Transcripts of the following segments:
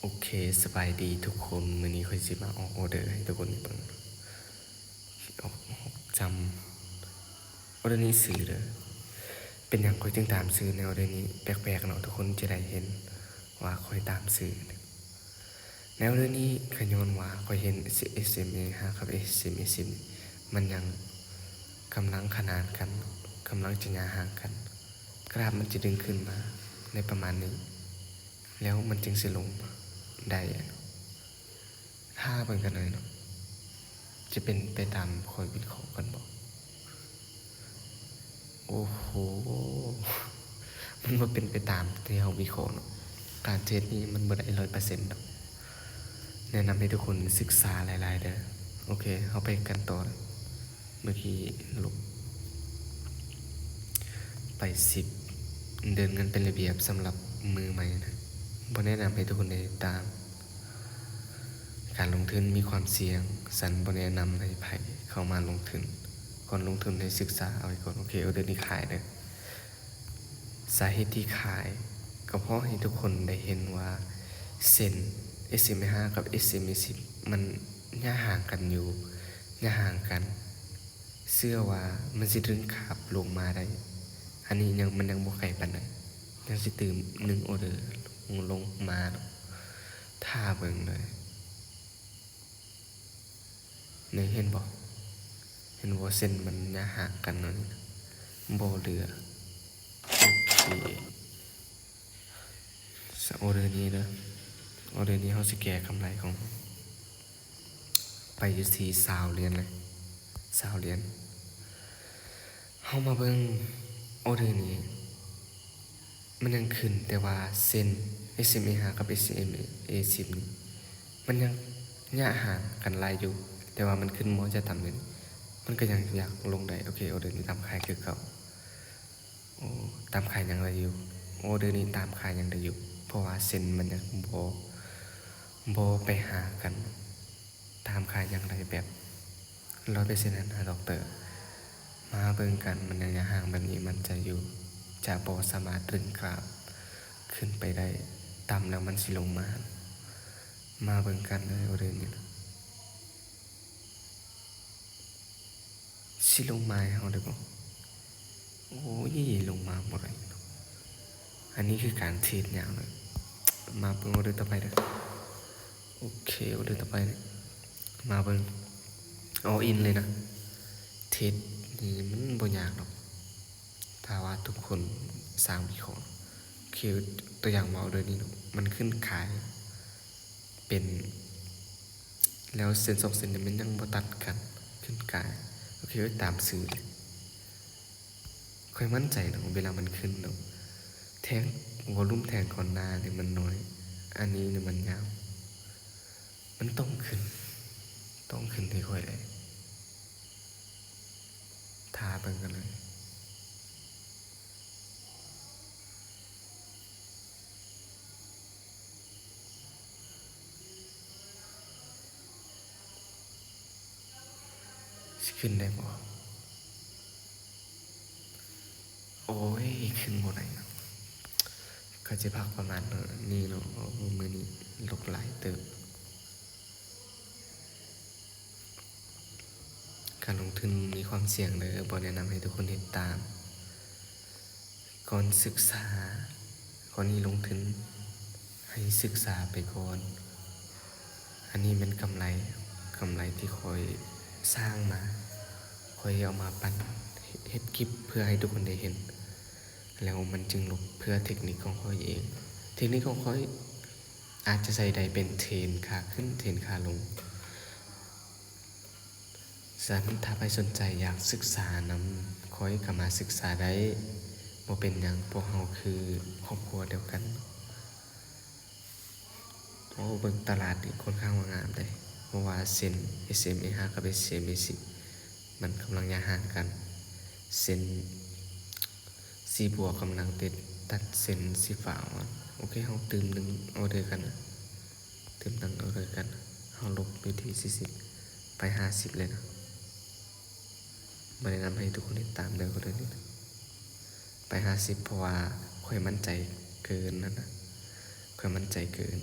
ໂອເຄ ສະບາຍດີທຸກຄົນ, ມື້ນີ້ຂ້ອຍຊິມາອອກອໍເດີໃຫ້ທຸກຄົນໄດ້ເບິ່ງ. ອອກ ອອກຈຳ ອໍເດີນີ້ຊື່ເດີ. ເປັນຫຍັງຂ້ອຍຈຶ່ງຕາມຊື່ໃນອໍເດີນີ້? ແປກໆເນາະ, ທຸກຄົນຈະໄດ້ເຫັນວ່າຂ້ອຍຕາມຊື່. ແນວເລື່ອງນີ້ກໍຍ້ອນວ່າຂ້ອຍເຫັນ ເອສເອັມເອຫ້າ ກັບ ເອສເອັມເອສິບ ມັນຍັງກຳລັງຂະໜານກັນ, ກຳລັງຈະຫຍ້າຫ່າງກັນ, ກຣາຟມັນຈະດຶງຂຶ້ນມາໃນປະມານນີ້ ແລ້ວມັນຈຶ່ງຊິລົງມາໄດ້. ຖ້າເບິ່ງກັນເລີຍເນາະ, ຈະເປັນໄປຕາມຂ້ອຍວິເຄາະກັນບໍ່? ໂອ້ໂຫ ມັນບໍ່ເປັນໄປຕາມທີ່ເຮົາວິເຄາະເນາະ. ການເທຣດນີ້ມັນບໍ່ໄດ້ຮ້ອຍເປີເຊັນດອກ. ແນະນຳໃຫ້ທຸກຄົນສຶກສາຫຼາຍໆເດີ. ໂອເຄ ເຮົາໄປກັນຕໍ່. ເມື່ອກີ້ລົບໄປສິບ. ເດີນເງິນເປັນລະບຽບສຳລັບມືໃໝ່ນະ. ບໍ່ແນະນຳໃຫ້ທຸກຄົນໄດ້ຕາມ. ການລົງທຶນມີຄວາມສ່ຽງ, ສັນບໍ່ແນະນຳໃຫ້ໃຜເຂົ້າມາລົງທຶນ. ກ່ອນລົງທຶນໃຫ້ສຶກສາເອົາໄວ້ກ່ອນ. ໂອເຄ ອໍເດີນີ້ຂາຍເດີ. ສາເຫດທີ່ຂາຍກໍເພາະໃຫ້ທຸກຄົນໄດ້ເຫັນວ່າເສັ້ນ ເອສເອັມເອຫ້າ ກັບ ເອສເອັມເອສິບ ມັນຍະຫ່າງກັນຢູ່, ຍະຫ່າງກັນ. ເຊື່ອວ່າມັນຊິດຶງຂາບລົງມາໄດ້. ອັນນີ້ຍັງ ມັນຍັງບໍ່ໄກປານໃດ, ຍັງຊິຕື່ມໜຶ່ງອໍເດີລົງມາເນາະ. ຖ້າເບິ່ງເລີຍ. ນີ້ເຫັນບໍ່? ເຫັນບໍ່? ເສັ້ນມັນຍະຫ່າງກັນເນາະ, ນີ້ນະ ບໍ່ເຫຼືອ. ໂອເຄ ສະ ອໍເດີນີ້ເດີ, ອໍເດີນີ້ເຮົາຊິແກ່ກຳໄລຂອງເຮົາໄປຢູ່ທີ່ຊາວຫຼຽນເລີຍ, ຊາວຫຼຽນ. ເຮົາມາເບິ່ງອໍເດີນີ້ ມັນຍັງຂຶ້ນ, ແຕ່ວ່າເສັ້ນ ເອສເອັມເອຫ້າ ກັບ ເອສເອັມເອສິບນີ້ ມັນຍັງຍະຫ່າງກັນຫຼາຍຢູ່, ແຕ່ວ່າມັນຂຶ້ນມາຈາກຕ່ຳນີ້ ມັນກໍຍັງຢາກລົງໄດ້. ໂອເຄ ອໍເດີນີ້ຕາມຂາຍຄືເກົ່າ. ໂອ້ ຕາມຂາຍຍັງໄດ້ຢູ່, ອໍເດີນີ້ຕາມຂາຍຍັງໄດ້ຢູ່, ເພາະວ່າເສັ້ນມັນຍັງບໍ່ ບໍ່ໄປຫາກັນ. ຕາມຂາຍຍັງໄດ້ແບບຮ້ອຍເປີເຊັນຫັ້ນນະ ດັອກເຕີ. ມາເບິ່ງກັນ, ມັນຍັງຍະຫ່າງແບບນີ້ ໝັ້ນໃຈຢູ່ ຈະບໍ່ສາມາດດຶງກຣາບຂຶ້ນໄປໄດ້, ຕ່ຳແລ້ວມັນຊິລົງມາ. ມາເບິ່ງກັນເດີ ອໍເດີນີ້ນະ. ຊິລົງມາໃຫ້ເຮົາໄດ້ບໍ່? ໂອ້ຍ ລົງມາບໍ່ໄດ້ເນາະ. ອັນນີ້ຄືການເທຣດຍາກເລີຍ. ມາເບິ່ງອໍເດີຕໍ່ໄປເດີ. ໂອເຄ ອໍເດີຕໍ່ໄປເດີ. ມາເບິ່ງ all in ເລີຍນະ. ເທຣດນີ້ມັນບໍ່ຍາກດອກ ຖ້າວ່າທຸກຄົນຊ່າງວິເຄາະ. ໂອເຄ ຕົວຢ່າງວ່າອໍເດີນີ້ເນາະ, ມັນຂຶ້ນຂາຍເປັນ ແລ້ວເສັ້ນສອງເສັ້ນນີ້ມັນຍັງບໍ່ຕັດກັນ, ຂຶ້ນກາຍ. ໂອເຄ ຕາມຊື່ເລີຍ. ຂ້ອຍໝັ້ນໃຈເນາະ ເວລາມັນຂຶ້ນເນາະ, ແທ່ງ ວໍລຸ່ມແທ່ງກ່ອນໜ້ານີ້ມັນນ້ອຍ, ອັນນີ້ນີ້ມັນຍາວ. ມັນຕ້ອງຂຶ້ນ, ຕ້ອງຂຶ້ນທີ່ຂ້ອຍໄດ້. ຖ້າເບິ່ງກັນເລີຍ. ຊິຂຶ້ນໄດ້ບໍ່? ໂອ້ຍ ຂຶ້ນບໍ່ໄດ້ເນາະ. ກໍຈະພັກປະມານນີ້ເນາະ, ເພາະວ່າມື້ນີ້ລົບຫຼາຍເຕີບ. ການລົງທຶນມີຄວາມສ່ຽງເດີ, ບໍ່ແນະນຳໃຫ້ທຸກຄົນເຮັດຕາມ. ກ່ອນສຶກສາ, ກ່ອນທີ່ລົງທຶນ, ໃຫ້ສຶກສາໄປກ່ອນ. ອັນນີ້ແມ່ນກຳໄລ, ກຳໄລທີ່ຂ້ອຍສ້າງມາ, ຂ້ອຍເອົາມາປັ່ນເຮັດຄລິບເພື່ອໃຫ້ທຸກຄົນໄດ້ເຫັນ, ແລ້ວມັນຈຶ່ງລົບເພື່ອເທັກນິກຂອງຂ້ອຍເອງ. ເທັກນິກຂອງຂ້ອຍອາດຈະໃຊ້ໄດ້ເປັນເທຣນຂາຂຶ້ນ, ເທຣນຂາລົງ. ສະນັ້ນ ຖ້າໃຜສົນໃຈຢາກສຶກສານຳຂ້ອຍກໍມາສຶກສາໄດ້, ບໍ່ເປັນຫຍັງ, ພວກເຮົາຄືຄອບຄົວດຽວກັນ. ໂອ້ ເບິ່ງຕະຫຼາດນີ້ຄ່ອນຂ້າງວ່າງາມເດ້, ເພາະວ່າເສັ້ນ ເອສເອັມເອຫ້າ ກັບ ເອສເອັມເອສິບ ມັນກຳລັງຢ່າງຫ່າງກັນ. ເສັ້ນສີບວກກຳລັງເຕັດ ຕັດເສັ້ນສີຟ້າອອກ. ໂອເຄ ເຮົາຕື່ມໜຶ່ງອໍເດີກັນນະ. ຕື່ມຕັ້ງເອົາເລີຍກັນ, ເຮົາລົບຢູ່ທີ່ສີ່ສິບ ໄປຫ້າສິບເລີຍນະ. ບໍ່ແນະນຳໃຫ້ທຸກຄົນເຮັດຕາມເດີ ເດີນີ້ນະ, ໄປຫ້າສິບ ເພາະວ່າຂ້ອຍໝັ້ນໃຈເກີນນັ້ນນະ, ຂ້ອຍໝັ້ນໃຈເກີນ.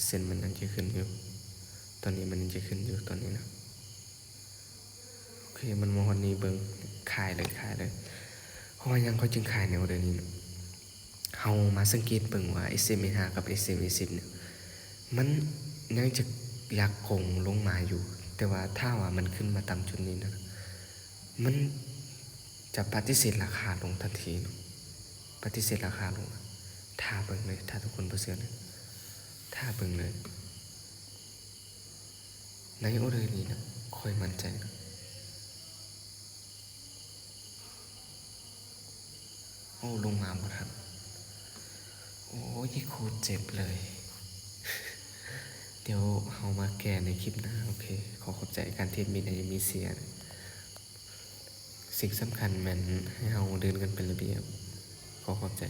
ເສັ້ນມັນຍັງຈະຂຶ້ນຢູ່ ຕອນນີ້ມັນຍັງຈະຂຶ້ນຢູ່ຕອນນີ້ນະ. ໂອເຄ ມັນມາຮອດນີ້ ເບິ່ງ ຂາຍເລີຍ ຂາຍເລີຍ. ເພາະວ່າຫຍັງຂ້ອຍຈຶ່ງຂາຍໃນອໍເດີນີ້ນະ? ເຮົາມາສັງເກດເບິ່ງວ່າ ເອສເອັມເອຫ້າ ກັບ ເອສເອັມເອສິບ ນີ້ ມັນຍັງຈະຢາກກົງລົງມາຢູ່, ແຕ່ວ່າຖ້າວ່າມັນຂຶ້ນມາຕ່ຳຈຸດນີ້ນະ ມັນຈະປະຕິເສດລາຄາລົງທັນທີເນາະ, ປະຕິເສດລາຄາລົງ. ຖ້າເບິ່ງເລີຍ ຖ້າທຸກຄົນບໍ່ເຊື່ອນະ ຖ້າເບິ່ງເລີຍ. ໃນອໍເດີນີ້ນະ ຂ້ອຍໝັ້ນໃຈນະ. ໂອ້ ລົງມາບໍ່ທັນ. ໂອ້ຍ ໂຄດເຈັບເລີຍ. ດຽວເຮົາມາແກ້ໃນຄລິບໜ້າ. ໂອເຄ ຂໍຂອບໃຈການເທຣດມິນ ມີເສຍ. ສິ່ງສຳຄັນແມ່ນໃຫ້ເຮົາເດີນກັນເປັນລະບຽບ. ຂໍຂອບໃຈ.